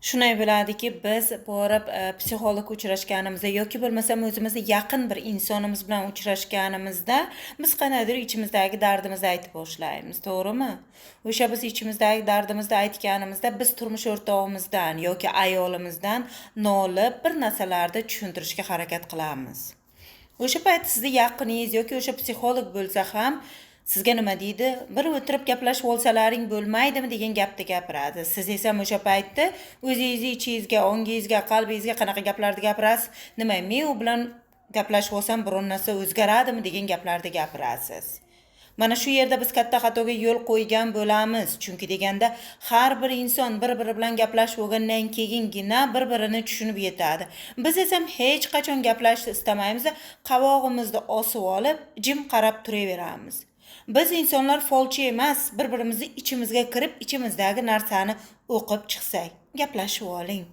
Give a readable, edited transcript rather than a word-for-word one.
Shunday bo'ladiki, biz borib psixolog uchrashganimizda yoki bo'lmasam o'zimizni yaqin bir insonimiz bilan uchrashganimizda biz qandaydir ichimizdagi dardimizni aytib boshlaymiz, to'g'rimi? O'sha biz ichimizdagi dardimizni aytganimizda biz turmush o'rtog'imizdan yoki ayolimizdan nolib bir narsalarni tushuntirishga harakat qilamiz. O'sha payt sizni yaqiningiz yoki o'sha psixolog bo'lsa ham sizga nima deydi? Bir o'tirib gaplashib olsalaring bo'lmaydimi degan gapni gapiradi. Siz esa o'sha paytda o'zingizni ichingizga, ongingizga, qalbingizga qanaqa gaplarni gapirasiz? Nima, men u bilan gaplashib olsam biron narsa o'zgaradimi degan gaplarni gapirasiz. Mana shu yerda biz katta xatoga yo'l qo'ygan bo'lamiz. Chunki deganda har bir inson bir-biri bilan gaplashib olgandan keyingina bir-birini tushunib yetadi. Biz esa hech qachon gaplashishni istamaymiz, qovog'imizni osib olib, jim qarab turaveramiz. Biz insonlar folchi emas, bir-birimizni ichimizga kirib, ichimizdagi narsani o'qib chiqsak, gaplashib oling.